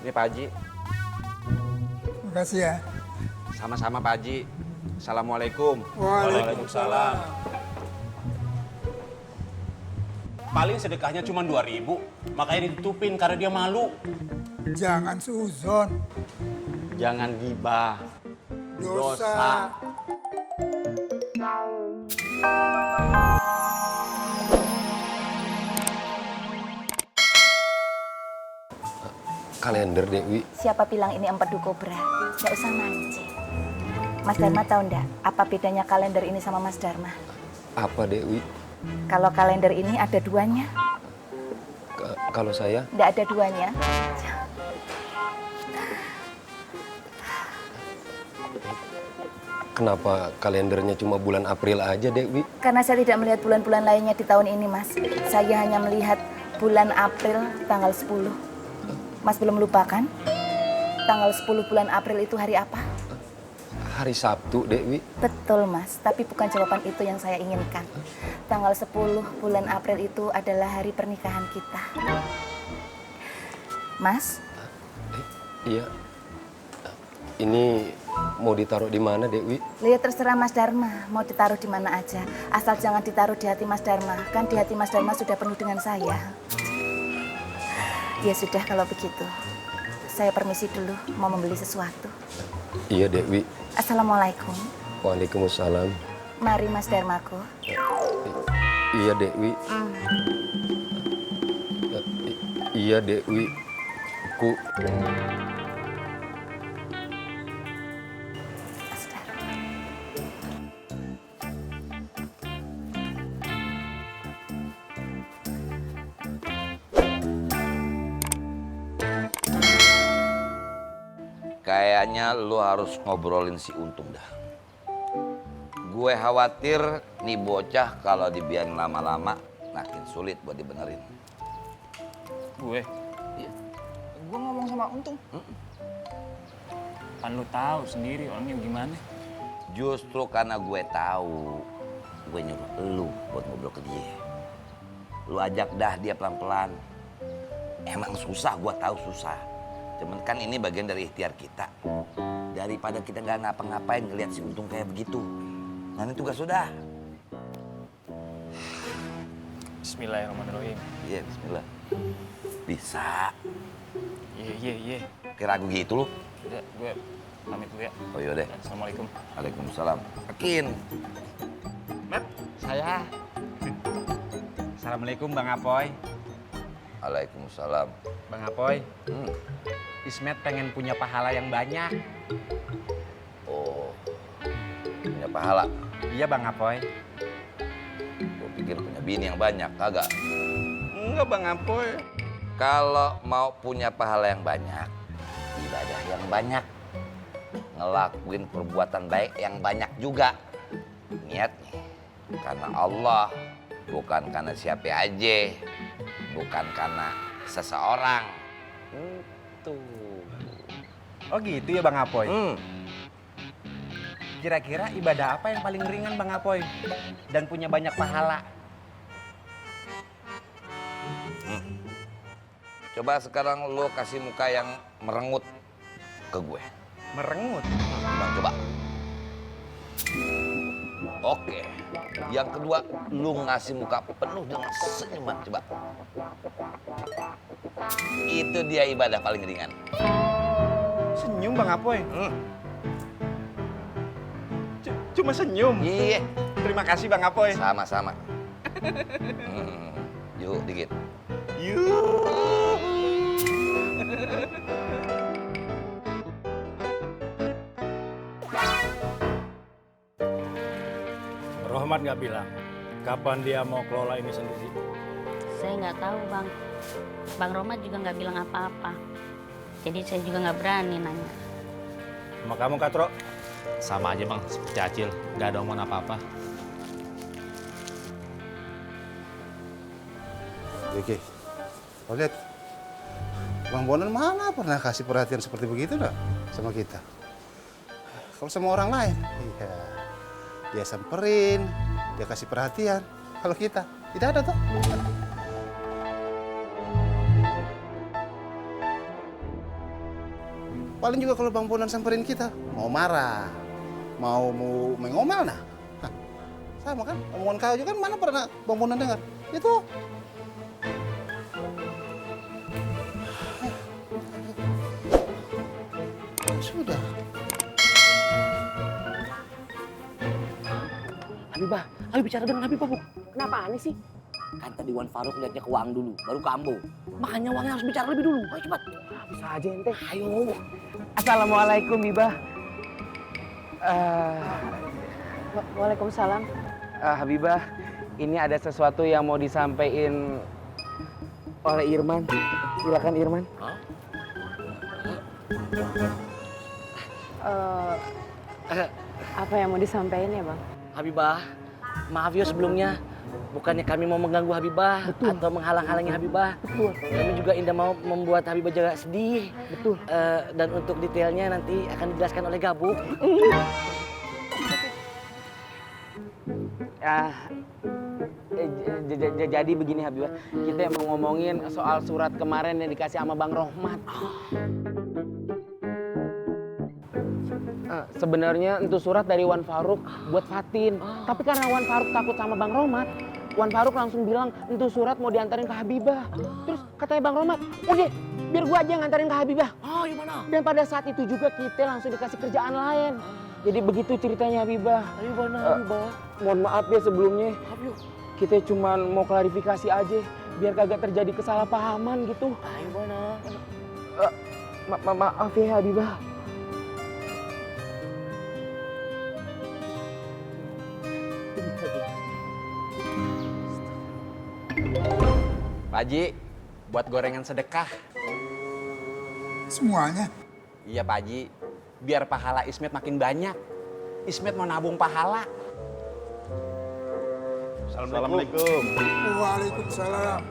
Ini Pak Haji. Makasih ya. Sama-sama Pak Haji. Assalamualaikum. Waalaikumsalam. Paling sedekahnya cuma 2.000, makanya ditutupin karena dia malu. Jangan suzon. Jangan gibah. Dosa. Kalender Dewi. Siapa bilang ini empedu kobra? Nggak usah mancing. Mas Dharma tahu ndak apa bedanya kalender ini sama Mas Dharma? Apa Dewi? Kalau kalender ini ada duanya, Kalau saya? ndak ada duanya. Kenapa kalendernya cuma bulan April aja Dewi? Karena saya tidak melihat bulan-bulan lainnya di tahun ini, Mas. Saya hanya melihat bulan April tanggal 10. Mas belum lupakan? Tanggal 10 bulan April itu hari apa? Hari Sabtu Dewi. Betul, Mas. Tapi bukan jawaban itu yang saya inginkan. Tanggal 10 bulan April itu adalah hari pernikahan kita. Mas, Iya. Ini mau ditaruh di mana Dewi? lihat terserah Mas Dharma. Mau ditaruh di mana aja. Asal jangan ditaruh di hati Mas Dharma. Kan di hati Mas Dharma sudah penuh dengan saya. Ya sudah kalau begitu. Saya permisi dulu mau membeli sesuatu. Iya Dewi. Assalamualaikum. Waalaikumsalam. Mari Mas Dharmaku. Iya Dewi. Iya Dewi. Ku. Mas Dharma. Kayaknya lu harus ngobrolin si Untung dah. Gue khawatir nih bocah kalau dibiarin lama-lama makin sulit buat dibenerin. Gue? Iya. Gue ngomong sama Untung. Kan lu tahu sendiri orangnya gimana. Justru karena gue tahu, gue nyuruh lu buat ngobrol ke dia. Lu ajak dah dia pelan-pelan. Emang susah, gue tahu susah. Cuman kan ini bagian dari ikhtiar kita. Daripada kita nggak ngapa-ngapain ngeliat si Untung kayak begitu. Nanti tugas sudah. Bismillahirrahmanirrahim. Iya, bismillah. Bisa. Iya. Kira ragu gitu lu? Udah, gue pamit dulu ya. Oh yaudah. Assalamualaikum. Waalaikumsalam. Akin. Saya. Assalamualaikum Bang Apoy. Waalaikumsalam. Bang Apoy. Ismet pengen punya pahala yang banyak. Oh, punya pahala. Iya Bang Apoy. Gue pikir punya bini yang banyak, kagak. Enggak Bang Apoy. Kalau mau punya pahala yang banyak, ibadah yang banyak. Ngelakuin perbuatan baik yang banyak juga. Niat nih, karena Allah, bukan karena siapa aja, bukan karena seseorang. Tuh. Oh gitu ya Bang Apoy. Kira-kira ibadah apa yang paling ringan Bang Apoy? Dan punya banyak pahala? Coba sekarang lo kasih muka yang merengut ke gue. Merengut? Bang, coba. Oke. Yang kedua, lu ngasih muka penuh dengan senyuman. Coba. Itu dia ibadah paling ringan. Senyum Bang Apoy? Cuma senyum? Iya. Terima kasih Bang Apoy. Sama-sama. Yuk, dikit. Yuh. Rohmat nggak bilang kapan dia mau kelola ini sendiri. Saya nggak tahu bang. Bang Romat juga nggak bilang apa-apa. Jadi saya juga nggak berani nanya. Sama kamu Katro? Sama aja bang, seperti Acil. Nggak ada omongan apa-apa. Oke, lihat. Bang Bonan mana pernah kasih perhatian seperti begitu dah sama kita. Kalau sama orang lain, iya, dia samperin, dia kasih perhatian. Kalau kita, tidak ada tuh. Paling juga kalau Bang Bondan samperin kita, mau marah, mau mengomel nah. Hah, sama kan, omongan kau juga kan mana pernah Bang Bondan dengar? Itu. Sudah. Habibah, ayo bicara dengan Habibah, Bu. Kenapa aneh sih? Kan tadi Wan Faruk lihatnya ke Waang dulu, baru ke Ambo. Makanya Waangnya harus bicara lebih dulu. Ayo cepat. Bisa aja ente. Ayo. Assalamualaikum, Bibah. Waalaikumsalam. Habibah, ini ada sesuatu yang mau disampaikan oleh Irman. Silakan Irman. Apa yang mau disampaikan ya, Bang? Habibah, maaf ya sebelumnya. Bukannya kami mau mengganggu Habibah atau menghalang-halangi Habibah. Betul. Kami juga tidak mau membuat Habibah juga sedih. Betul. Dan untuk detailnya nanti akan dijelaskan oleh Gabuk. Jadi begini Habibah, kita mau ngomongin soal surat kemarin yang dikasih sama Bang Rohmat. Sebenarnya itu surat dari Wan Faruk buat Fatin. Tapi karena Wan Faruk takut sama Bang Rohmat, Wan Faruk langsung bilang itu surat mau diantarin ke Habibah. Terus katanya Bang Rohmat, udah biar gua aja yang nganterin ke Habibah. Gimana? Dan pada saat itu juga kita langsung dikasih kerjaan lain. Jadi begitu ceritanya Habibah. Habibah. Mohon maaf ya sebelumnya. Kita cuma mau klarifikasi aja biar kagak terjadi kesalahpahaman gitu. Maaf ya Habibah. Pak Haji, buat gorengan sedekah. Semuanya? Iya Pak Haji, biar pahala Ismet makin banyak. Ismet mau nabung pahala. Assalamualaikum. Waalaikumsalam.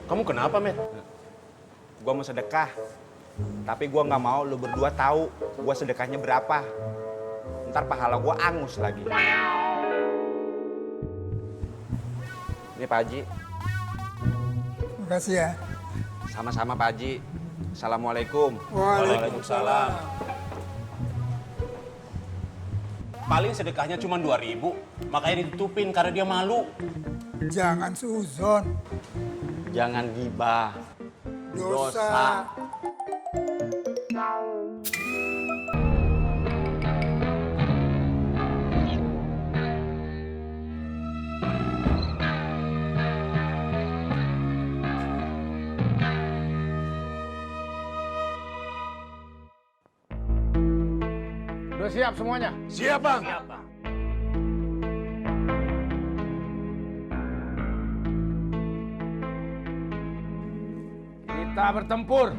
Kamu kenapa, Met? Gua mau sedekah, tapi gua nggak mau lu berdua tahu gua sedekahnya berapa. Ntar pahala gua angus lagi. Ini Pak Haji. Makasih ya. Sama-sama Pak Haji. Assalamualaikum. Waalaikumsalam. Paling sedekahnya cuma 2.000, makanya ditutupin karena dia malu. Jangan suzon. Jangan gibah. Dosa. Udah siap semuanya? Siap, Bang. Kita bertempur.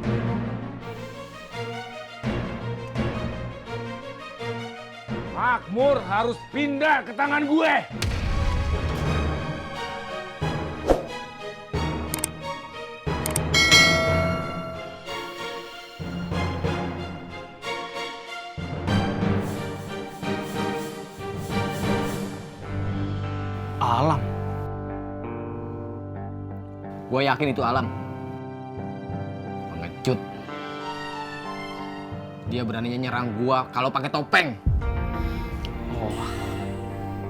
Makmur harus pindah ke tangan gue. Alam. Gue yakin itu Alam. Pengecut. Dia beraninya nyerang gua kalau pakai topeng. Oh,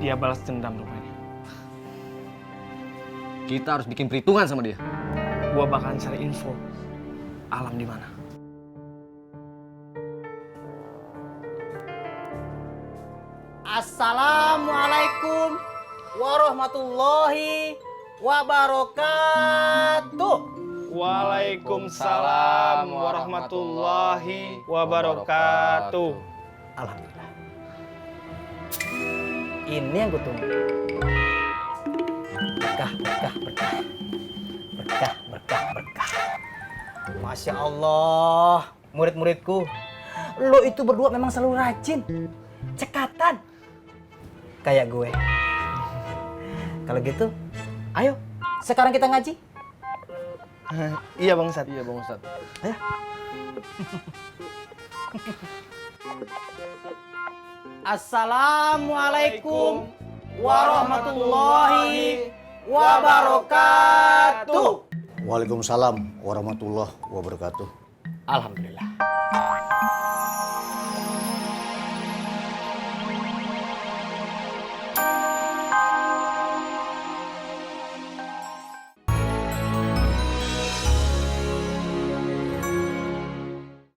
dia balas dendam rupanya. Kita harus bikin perhitungan sama dia. Gua bakalan cari info Alam di mana. Assalamualaikum warahmatullahi wabarakatuh. Waalaikumsalam warahmatullahi wabarakatuh. Alhamdulillah. Ini yang gue tunggu. Berkah, berkah, berkah. Berkah, berkah, berkah. Masya Allah, murid-muridku. Lo itu berdua memang selalu rajin. Cekatan. Kayak gue. Kalau gitu, ayo. Sekarang kita ngaji. Iya Bang Ustadz. Iya Bang Ustadz. Ayo. Assalamualaikum warahmatullahi wabarakatuh. Waalaikumsalam warahmatullahi wabarakatuh. Alhamdulillah.